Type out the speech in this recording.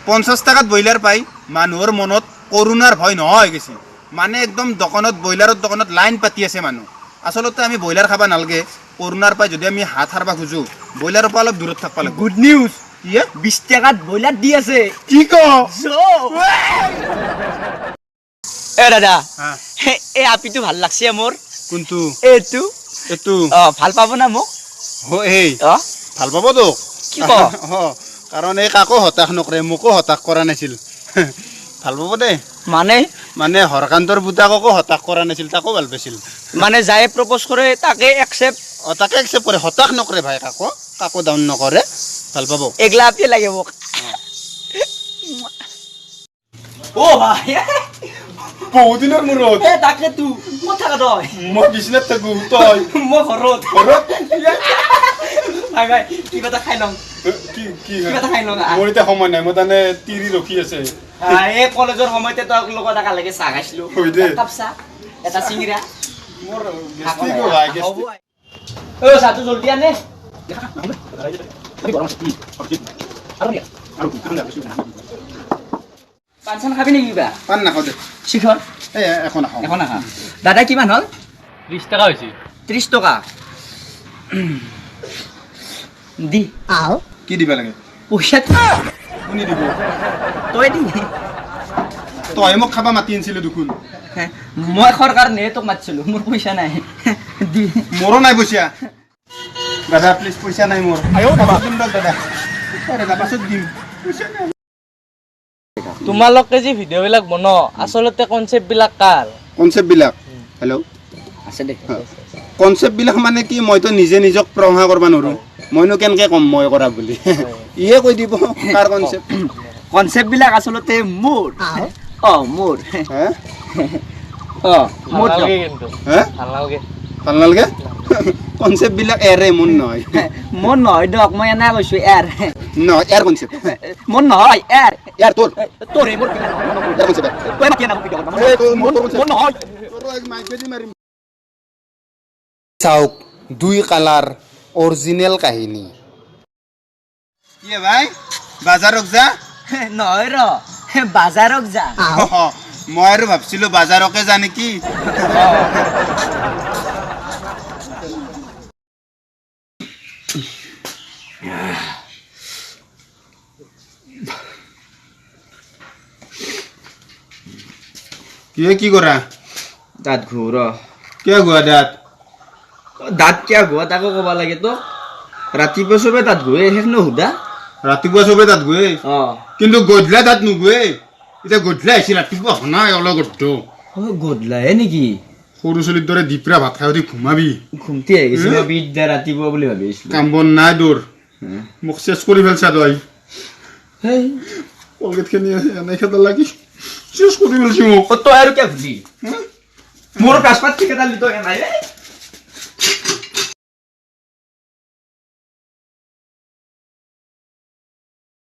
50 টাকাত broiler পাই মানুহৰ মনত কৰোণাৰ ভয় নোহোৱা হৈ গৈছে। মানে একদম দোকানত ব্ৰইলাৰৰ দোকানত লাইন পাতি আছে মানুহ। আচলতে আমি ব্ৰইলাৰ খাব নালাগে, কৰোণাৰ পৰা যদি আমি হাত সাৰবা খোজো ব্ৰইলাৰৰ পৰা অলপ দূৰত থাকিব লাগিব। গুড নিউজ, কি 20 টাকাত ব্ৰইলাৰ দি আছে। কি ক এ দাদা, এই আপিটো ভাল লাগছে মোৰ। কোনটো? এইটো। এইটো অ, ভাল পাব না মোক? এই অ, ভাল পাব তোক। কি ক? অ, কাৰণ এই কাকো হতাশ নকৰে, মোকো হতাশ কৰা নাছিল। ভাল পাব দেই। মানে মানে হৰকান্তৰ পুতাককো হতাশ কৰা নাছিল, তাকো ভাল পাইছিল। মানে যায়ে প্ৰপ'জ কৰে তাকে একচেপ্ট। অ, তাকে একচেপ্ট কৰে, হতাশ নকৰে ভাই, কাকো কাকো ডাউন নকৰে, ভাল পাব। এগলা আপি লাগে মোক। অ ভাই, বহুত দিনৰ মূৰত। এ তাকে তো ক'ত থাকা তই? মই বিচনাত থাকো, তই? মই ঘৰত। ঘৰত? ভাই ভাই, কিবা এটা খাই লওঁ। কি কি কিবা এটা খাই লওঁ। মোৰ এতিয়া সময় নাই, মই তাৰমানে তিৰি ৰখি আছে। এই কলেজৰ সময়তে তোৰ লগত একেলগে চাহ খাইছিলো। হয় দে। একাপ চাহ, এটা চিঙৰা। মোৰ গেষ্টিক ভাই, গেষ্টিক। অ, চাহটো জলদি আনে। পান চান খাবি নেকি কিবা? পান নাখাওঁ দে। শিখৰ? এই এখন নাখাওঁ। এখন নাখা। দাদা কিমান হ'ল? 30 টাকা হৈছে। 30 টকা দি। কি দিবা লাগে? পইচা কোনে দিব? তই দি। তই মোক খাবা মাতি আনিছিলো দেখোন। মই খোৱাৰ কাৰণেহে তোক মাতিছিলো, মোৰ পইচা নাই। দি। মোৰো নাই পইচা দাদা, প্লিজ পইচা নাই মোৰ। পাছত দিম দক দাদা, দাদা পাছত দিম, পইচা নাই। তোমালোকে যে ভিডিঅ'বিলাক বনোৱা, আচলতে কনচেপ্টবিলাক কাৰ? কনচেপ্টবিলাক? হেল্ল' আছে দে। কনচেপ্টবিলাক মানে কি, মইতো নিজে নিজক প্ৰশংসা কৰিব নোৱাৰো, মইনো কেনেকে ক'ম মই কৰা বুলি? ইয়ে কৈ দিব কাৰ কনচেপ্ট। কনচেপ্টবিলাক আচলতে মোৰ। অ, মোৰ। হে? অ, মোৰ। ভাল নালাগে কিন্তু। হে? ভাল নালাগে। ভাল নালাগে? কনচেপ্টবিলাক এৰে, মোৰ নহয়। মোৰ নহয় দক, মই এনে কৈছো এৰ। নহয়, এৰ কনচেপ্ট। মোৰ নহয়, এৰ। এৰ তোৰ। তোৰ মোৰ। এৰ কনচেপ্ট। তই মাতি আনা ভিডিঅ'। এই তোৰ, মোৰ তোৰ। মোৰ নহয়। চাওক দুই কালাৰ অৰিজিনেল কাহিনী। কি ভাই, বাজাৰক যা? নহয় ৰ, বাজাৰক যা। মই আৰু ভাবছিলো বাজাৰকে যা নেকি। কি কি কৰা? দাঁত ঘূৰ। কিয় ঘোৱা দাঁত? দাঁত কিয় ঘোৱা তাকো ক'ব লাগে তো? ৰাতিপুৱা চবে দাঁত ঘূৰে, শেষ নুসুধা? ৰাতিপুৱা চবে দাঁত ঘূৰে, অ, কিন্তু গধূলা দাঁত নুঘূৰে। এতিয়া গধূলা আহিছে, ৰাতিপুৱা হোৱা নাই অলপ গধ। গধূলাহে নেকি? সৰু ছোৱালীৰ দৰে দিপৰা ভাত খাই উঠি ঘুমাবি। ঘুমটি আহি গৈছে, মই বিদ্যা ৰাতিপুৱা বুলি ভাবি আছিলো। কাম বন নাই তোৰ, মোক চেচ কৰি পেলছা তই। হেই, কলগেটখিনি এনে খেদা লাগি চেচ কৰি পেলছি মোক। তই আৰু কিয় ঘুলি? মোৰ ব্ৰাছ পাত ঠিক এটা তই নাই।